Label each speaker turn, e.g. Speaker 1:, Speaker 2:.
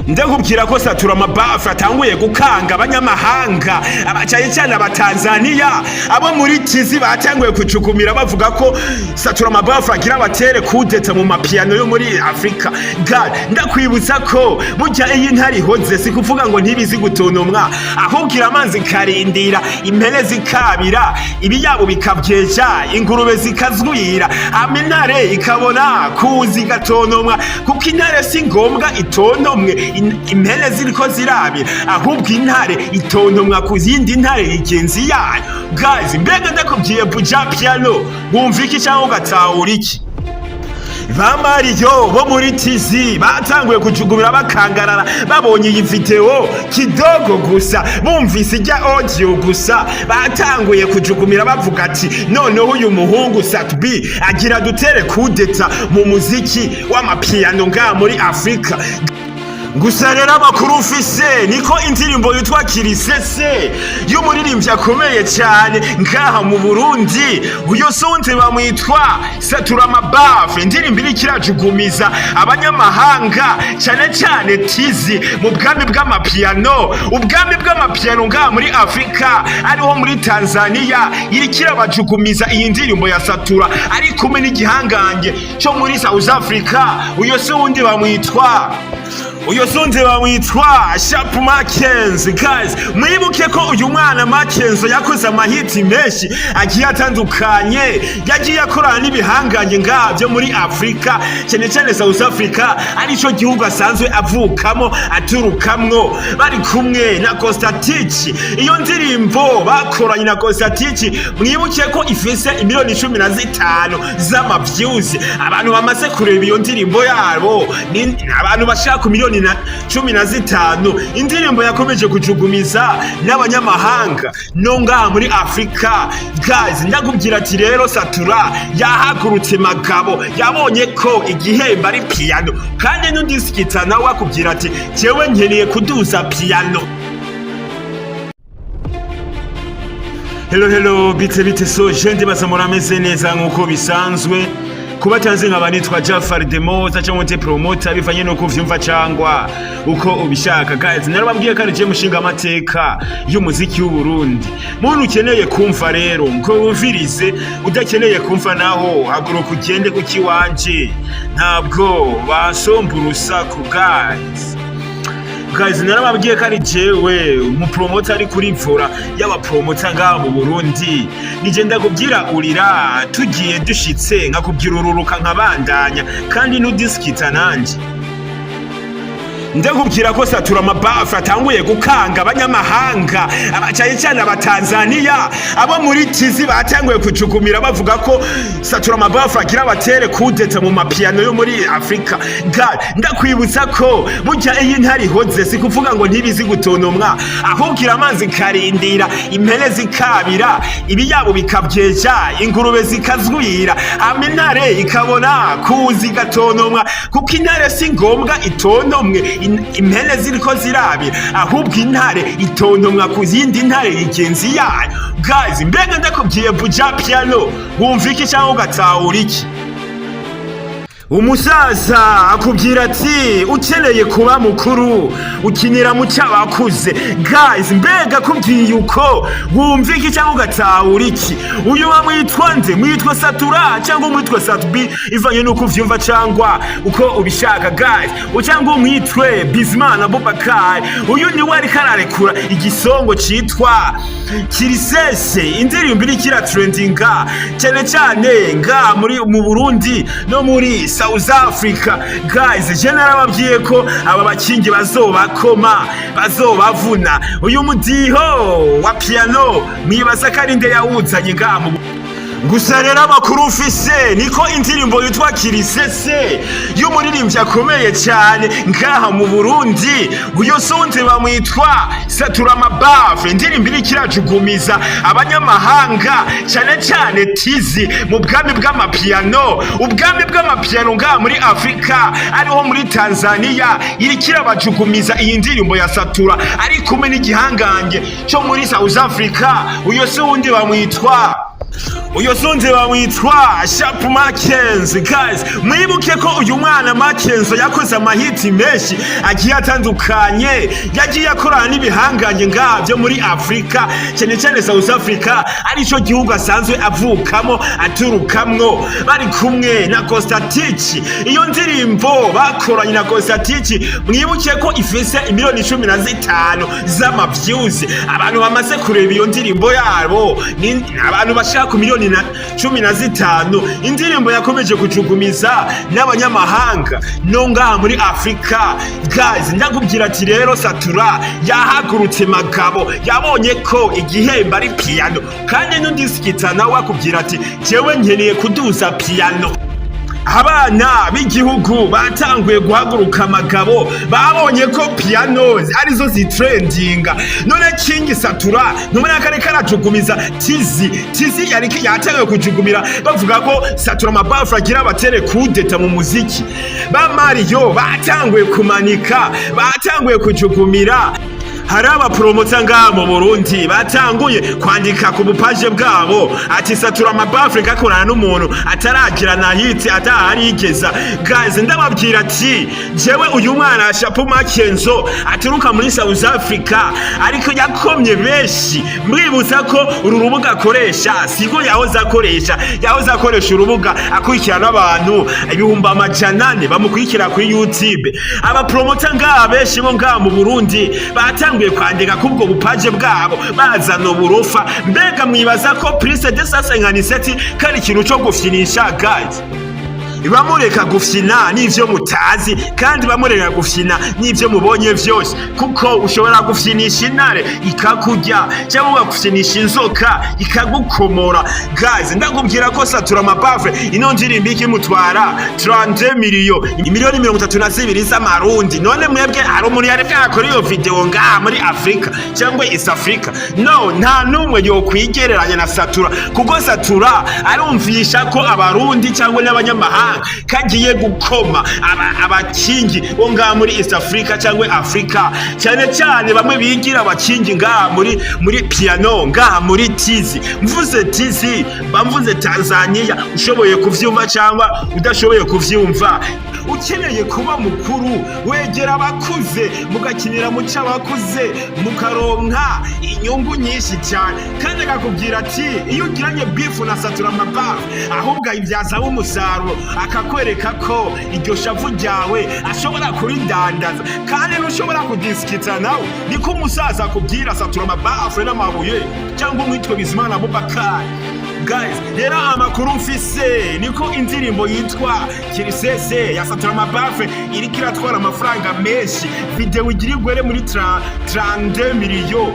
Speaker 1: Ndakubwira ko Satura Mabafu atanguye gukanga abanyamahanga, cyane cyane Abatanzaniya, abo muri TZ batanguye kucukumira bavuga ko Satura Mabafu agira abatere kudeta mu mapiano yo muri Afrika. God, ndakwibutsa ko burya iyi ntare ihoze si kuvuga ngo ntibizi gutontomwa, ahubwo iramanza ikarindira impene zikabira, ibiyabo bikabyeja, ingurube zikazwira, hama intare ikabona kuza igatontomwa, kuko intare si ngombwa itontomwe impene ziriko zirabira, ahubwo intare itontomwa ku yindi ntare igenzi yayo. Guys, mbega ndakubwiye Buja Piano, wumva iki cyangwa ugatahura iki? Ba Mariyo bo muri TZ batanguye kujugumira bakangarara babonye iyi video kidogo gusa, bumvise ijya audio gusa, batanguye kujugumira bavuga ati: "Noneho uyu muhungu Sat-B agira dutere kudeta mu muziki w'amapiano ngaha muri Afrika." Gusa rero amakuru ufise niko indirimbo yitwa Kirisese y'umuririmbyi akomeye cyane ngaha mu Burundi, uyo sundi bamwitwa Satura Mabafu, indirimbo iriko irajugumiza abanyamahanga, cyane cyane TZ, mu bwami bw'amapiano, ubwami bw'amapiano ngaha muri Afrika, ariho muri Tanzania. Iriko irabajugumiza iyi ndirimbo ya Satura ari kumwe n'igihangange cyo muri South Africa, uyo sundi bamwitwa Sharp Mackenzie. Guys, mwibuke ko uyu mwana Mackenzie yakoze amahiti menshi agiye atandukanye, yagiye akorana n'ibihangange ngaha byo muri Afrika, cyane cyane South Africa, arico gihugu asanzwe avukamo, aturukamwo, bari kumwe na Costa Titch. Iyo ndirimbo bakoranye na Costa Titch, mwibuke ko ifise imiliyoni 15 z'ama views. Abantu bamaze kureba iyo ndirimbo yabo ni abantu bashaka ku miliyoni na 15. Indirimbo yakomeje kujugumiza n'abanyamahanga no ngaha muri Afrika. Guys, ndakubwira ati rero Satura yahagurutse magabo, yabonye ko igihembo ari piano, kandi n'udisikita nawe akubwira ati: "Jewe nkeneye kuduza piano." Hello, hello, bite bite? So je ndibaza murameze neza nk'uko bisanzwe. Kuba tanzi nkaba nitwa Jafar Demoza cyangwa te promoter, bivanye nuko uvyumva cyangwa uko ubishaka. Guys, narababwiye ko ari je mushinga amateka y'umuziki w'u Burundi. Muntu ukeneye kumva rero ngo wumvirize, udakeneye kumva naho haguruka ugende kukiwanje, ntabwo basomba urusaku. Guys, narababwiye ko ari jewe umupromota ari kuri volant y'abapromota ngaha mu Burundi. Nije ndakubwira urira tugiye dushitse, nkakubwira ururuka nkabandanya, kandi nudisikita nanje. Ndakubwira ko Satura Mabafu atanguye gukanga abanyamahanga, cyane cyane Abatanzaniya, abo muri TZ batanguye kujukumira bavuga ko Satura Mabafu agira abatere kudeta mu mapiano yo muri Afrika. God, ndakwibutsa ko burya iyi ntare ihoze si kuvuga ngo ntibizi gutontomwa, ahubwo iramanza ikarindira impene zikabira, ibiyabo bikabyeja, ingurube zikazwira, hama intare ikabona kuza igatontomwa, kuko intare si ngombwa itontomwe impene ziriko zirabira, ahubwo intare itontomwa ku yindi ntare igenzi yayo. Guys, mbega ndakubwiye Buja Piano, wumva iki cyangwa ugatahura iki? Umusaza akubwira ati: "Ukeneye kuba mukuru ukinira mu cy'abakuze." Guys, mbega akubwiye uko, wumva iki cyangwa ugatahura iki? Uyu bamwitwa nde? Mwitwa Satura cyangwa umwitwa Sat-B, ivanye n'uko uvyumva cyangwa uko ubishaka. Guys, cyangwa umwitwe Bizimana Abubakar, uyu niwe ariko ararekura igisongo citwa Kirisese, indirimbo iriko iratrendinga cyane cyane nga muri mu Burundi no muri South Africa. Guys, je narababwiye ko aba bakingi bazobakoma, bazobavuna. Uyu mudiho wa piano mwibaza ko ari nde yawuzanye ngaha mu? Gusa rero amakuru ufise niko indirimbo yitwa Kirisese y'umuririmbyi akomeye cyane ngaha mu Burundi, uyo sundi bamwitwa Satura Mabafu, indirimbo iriko irajugumiza abanyamahanga, cyane cyane TZ, mu bwami bw'amapiano, ubwami bw'amapiano ngaha muri Afrika, ariho muri Tanzania. Iriko irabajugumiza iyi ndirimbo ya Satura ari kumwe n'igihangange cyo muri South Africa, uyo si wundi bamwitwa Uyo sonze bamwitwa Sharp Mackenzie. Guys, mwibuke ko uyu mwana Mackenzie yakoze amahiti menshi agiye atandukanye, yagiye akorana n'ibihanganye ngavyo muri Afrika, cyane cyane South Africa, arico gihugu asanzwe avukamo, aturukamwo. Bari kumwe na Costa Titch. Iyo ndirimbo bakoranye na Costa Titch, mwibuke ko ifise 15 miliyoni z'ama views. Abantu bamaze kureba iyo ndirimbo yabo ni abantu bashaka ku 15 miliyoni. Indirimbo yakomeje kujugumiza n'abanyamahanga no ngaha muri Afrika. Guys, ndakubwira ati rero Satura yahagurutse magabo, yabonye ko igihembo ari piano, kandi n'udisikita nawe akubwira ati: "Jewe nkeneye kuduza piano." Abana b'igihugu batanguye guhaguruka amagabo, babonye ko piano arizo zitrendinga. None King Satura ntubona ko ariko arajugumiza TZ? TZ yari yatanguye kujugumira, bavuga ko Satura Mabafu agira abatere kudeta mu muziki. Ba Mario batanguye kumanika, batanguye kujugumira. Hari abapromota ngaha mu Burundi batanguye kwandika ku bupaje bwabo ati: "Satura Mabafre gakorana n'umuntu ataragira na hit, ataharigeza." Guys, ndababwira ati jewe uyu mwana Shapu Makenzo aturuka muri South Africa, ariko yakomye benshi. Mwibutsa ko uru rubuga akoresha siko yahoze akoresha. Yahoze akoresha urubuga akurikirana n'abantu 400,000 bamukurikira kuri YouTube. Abapromota ngaha benshi bo ngaha mu Burundi batanguye kwandika kubwo bupaje bwabo, bazana uburofa. Mbega mwibaza ko plus de 157 kari ikintu co gufyinisha? Guys, bamureka gufyina n'ivyo mutazi, kandi bamureka gufyina n'ivyo mubonye vyose, kuko ushobora gufyinisha intare ikakurya, cyangwa ugafyinisha inzoka ikagukomora. Guys, ndakubwira ko Satura Mabafre ino ndirimbo ikimutwara 32 miliyo, 32 miliyoni z'amarundi. None mwebwe hari umuntu yari bwakora iyo video ngaha muri Afrika cyangwa East Africa? No, nta n'umwe yokwigereranya na Satura, kuko Satura arumvisha ko Abarundi cyangwa n'abanyamahanga kagiye gukoma abakingi bo ngaha muri East Africa cyangwa Africa, cyane cyane bamwe bigira abakingi ngaha muri piano, ngaha muri TZ. Mvuze TZ, bamvuze Tanzania. Ushoboye kuvyumva cyangwa udashoboye kuvyumva, ukeneye kuba mukuru, wegera abakuze, mugakinira mu c'abakuze, mukaronka inyungu nyinshi cyane. Kandi akakubwira ati iyo ugiranye beef na Satura Mabafu, ahubwo ayibyazaho umusaruro, akakwereka ko iryo shavu ryawe ashobora kuridandaza, kandi ntushobora kudisikita nawe. Niko umusaza akubwira. Satura Mabafu n'amabuye cyangwa umwitwe Bizimana Abubakari. Guys, rero amakuru mfise niko indirimbo yitwa Kirisese ya Satura Mabafe iriko iratwara amafaranga menshi. Video igira igwere muri 32 miliyo.